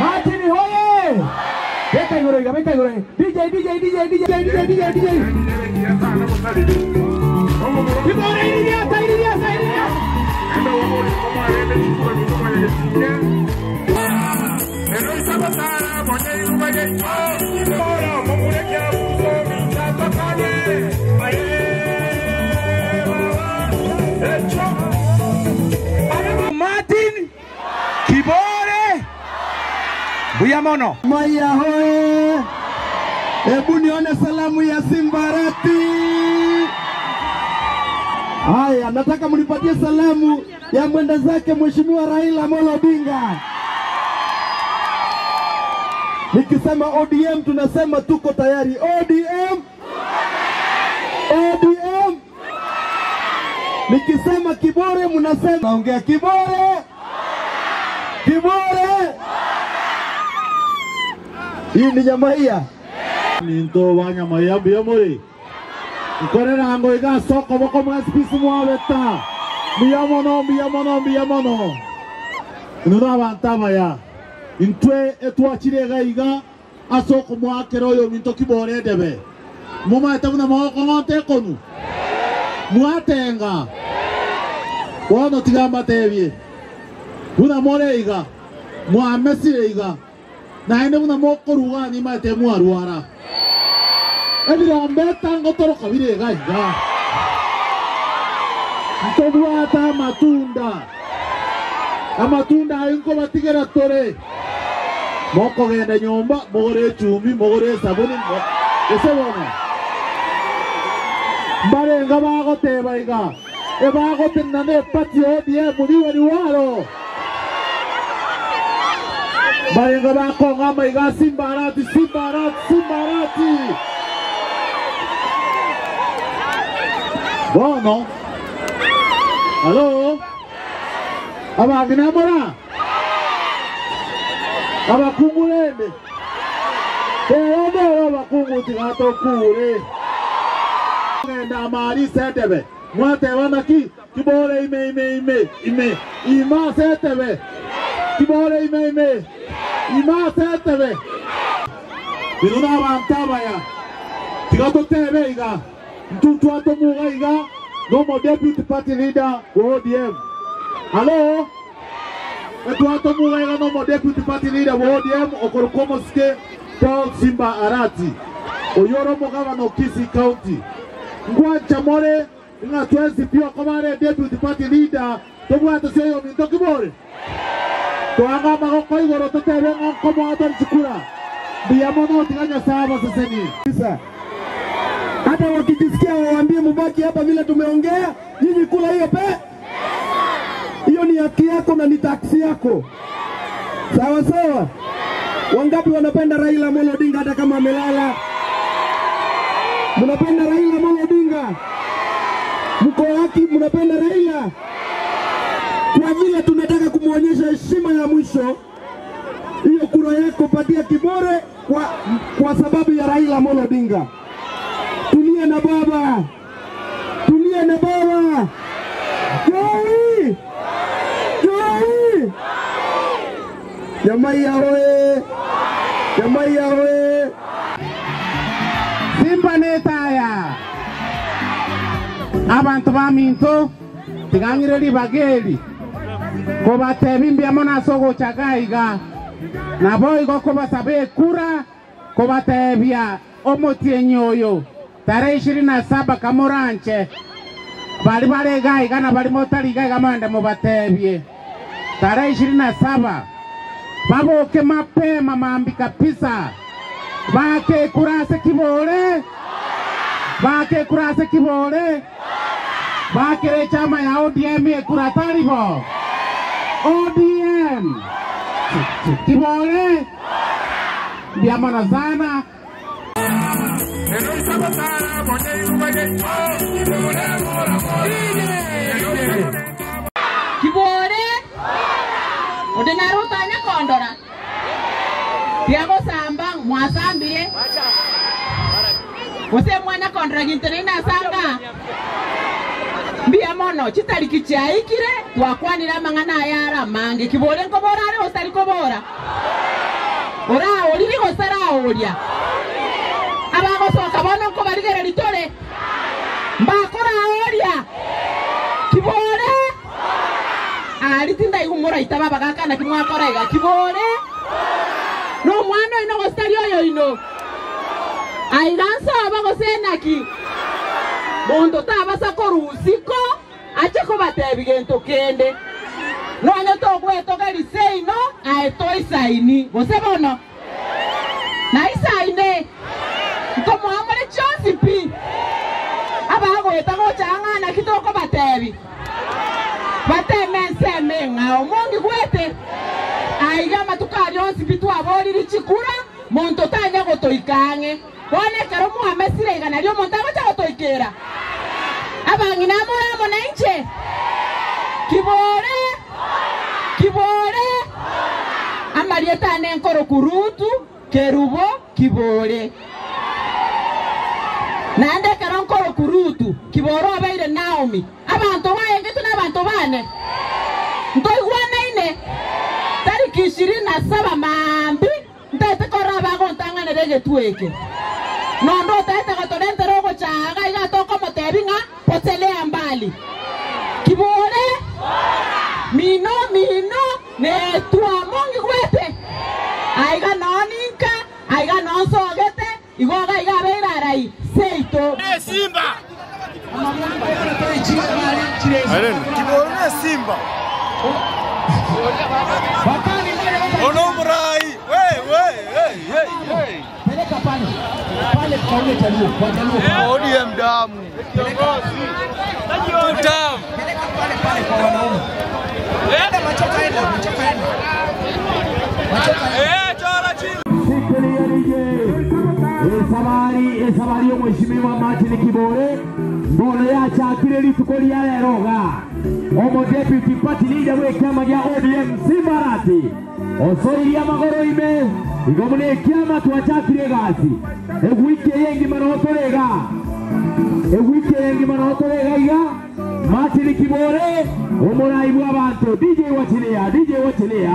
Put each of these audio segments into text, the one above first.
Martin hoye! Beka igoro iga, beka igoro iga. DJ, DJ, DJ, DJ, DJ, DJ, DJ. Kibore iriasa, iriasa, iriasa. Martin Kibore mbuya mono. Maya hoye! Hebu nione salamu ya Simbarati. Haya, nataka mnipatie salamu ya mwenda zake Mheshimiwa Raila Amolo Odinga. Nikisema ODM tunasema tuko tayari. ODM, ODM. Nikisema Kibore mnasema naongea Kibore, Kibore. Hii ni Nyamaiya. Ninto wa Nyamaiya mbuya more nkorera ngo iga soko boko mwesipisi mwabeta mbuya mono mbuya mono mbuya mono ino na abantu abaya intwe etwachire iga iga ase okomwakera oyo minto Kibore edebe momaete buna mogokong'onta ekonu mwatenga bono tiga mbatebie buna more iga mwamesire iga naende buna mokoruga nimaete mwarwara ebirombe etangotoroka bire iga iga ntobwata amatunda amatunda ayo nkobatigera tore mokogenda nyomba mogore echumbi mogore esabuni ese bono mbarenga bagoteba iga ebagotenena na epati ya ODM riwe riwaro mbarenga bakong'a amaiga Simbarati Simbarati Simbarati bono halo abangi namora abakungu rende rero ndero abakungu tigatokure genda amari setebe mwateba naki Kibore ime ime ime ime ima setebe Kibore ime ime ima setebe bino na abantu abaya tigatotebe iga ntutwatomuga iga nomo deputy party leader wa ODM. Halo etwatomuga iga nomo deputy party leader wa ODM okorukomosike Paul Simba Arati oyoro omogabana o Kisii County ngwancha more ng'a twensi pi okobare deputy party leader tobwate ase oyo minto Kibore twanga amagoko igoro totebe ng'a nkomoa tori chikura mbuya mono tiga Nyasaye abasesenie. Hata wakijisikia wawaambie mubaki hapa vile tumeongea, nyinyi kula hiyo pe. Hiyo ni haki yako na ni taksi yako. Sawa sawa. Wangapi wanapenda Raila Amolo Odinga hata kama amelala? Mnapenda Raila Amolo Odinga? Mko haki, mnapenda Raila? Kwa vile tunataka kumwonyesha heshima ya mwisho, hiyo kura yako patia Kibore kwa sababu ya Raila Amolo Odinga. Tulie na baba, tulie na baba. Joey, Joey, Nyamaiya hoye, Nyamaiya hoye. Simba netaya abantu ba minto tigang'ire ribageri kobatebi mbuya mono ase ogochaga iga nabo igo kobasaba ekura kobatebia omotienyi oyo tarehe 27 kamoranche bari bare iga iga na bari motari iga iga moende mobatebie tarehe 27 baboke mapema mambi kabisa bake ekura ase Kibore bake ekura ase Kibore bakere chama ya ODM ekura taribo ODM Kibore mbuya mono sana. Kibore onde narutanya kondora tiagosamba mwasambire gose mwana kondora ginte nainasanga Mbuya mono, chitariki chiaikire, twakwanire amang'ana aya are amange. Kibore nkobora are gose tari kobora? Oraoririe gose taraoria? Abagosoka bono nkobarigereria tore? Mbakoraoria? Kibore? Aria tindaigwa moraitabe abagaaka naki mwakora iga. Kibore? Nomwana oino gose tari oyoino? Aiga nsoba gose naki? Monto tabasa korwa isiko ache kobatebia gento kende. Nonya togwetogeria seino, aye toisaini, gose bono naisaine, nkomoa more chionsi pi. Abagoeta gocha ang'e naki tokobatebia? Bateme ensemo eng'ao. Mongigwete? Aiga amatuko aria onsi pi twaboririe chikura, monto tanya gotoika ang'e. Bono ekero mwamesire iga nario omonto agocha gotoikera. Abang'ina more amo nainche? Kibore! Kibore! Amarieta ane nkoroku Rutu, Kerubo, Kibore. Naende ekero nkoroku Rutu, Kibore obeire Naomi. Abanto baengetwe nabanto bane. Ntoigwanaine? Tariki ishirini na saba maambia ntaete korora abagontang'anera egetwe eke. Nondo otaete gotorentera ogochaaga iga tokomotebia ng'a potelea mbali. Kibore! Mino mino netwa mongigwete. Aiga noo ninka, aiga noo nsogete, igo iga iga abeire arai seito. Kibore ne Simba. Ono murai. We we hey hey hey. Peleka pale pale kaule Jaluo kwa Jaluo ODM damu. Tutam. peleka pale pale kwa wanaume. Enda machoka, enda machoka, enda machoka. Eh, chora chini. Esabari y'omweshimiwa Martin Kibore mbono yachakire rituko ria rero ga omo deputy party leader w'ekiama gia ODM Simbarati osoirie amagoro ime igo muna ekiama twachakire egasi ewiki eye engima no torega ewiki eye engima no torega iga Martin Kibore omorai bwa abantu DJ wachilia DJ wachilia.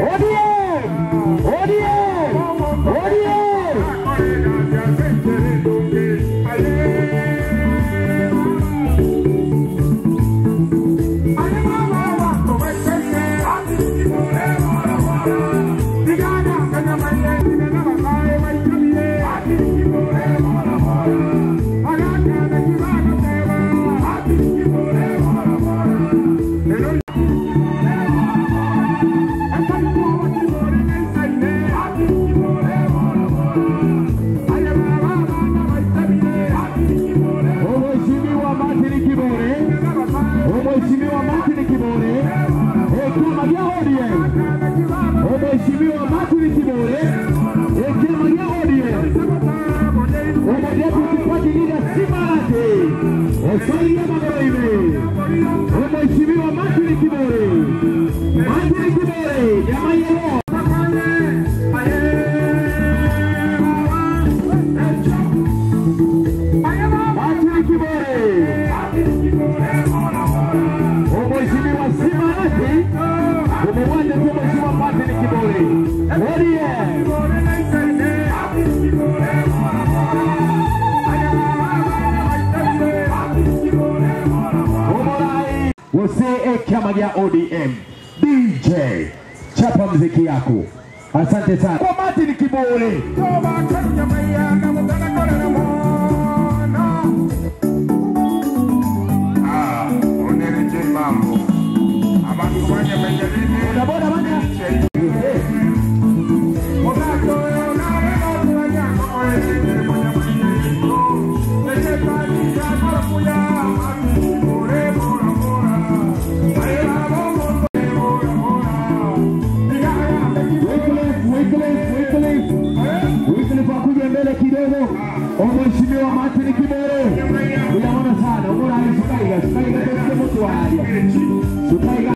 ODM! ODM! ODM! Mheshimiwa Martin Kibore, Mheshimiwa Martin Kibore, ekiama gia ODM. Mheshimiwa Martin Kibore, ekiama gia ODM. Omo deputy party leader Simbarati, Osoiria Magoroime. Mheshimiwa Martin Kibore, Martin Kibore, Nyamayelo. Martin Kibore. Mheshimiwa Simbarati, umewanja tu Mheshimiwa Martin Kibore. ODM. Omorai wose ekiama gia ODM. DJ chapa mziki yako. Asante sana kwa Martin Kibore. Boda boda bana. Wycliffe, Wycliffe, Wycliffe. Wycliffe akuje mbele kidogo. Mheshimiwa Martin Kibore. Unaona sana, unaona sukaiga, sukaiga kwa mtu wa hali. Sukaiga.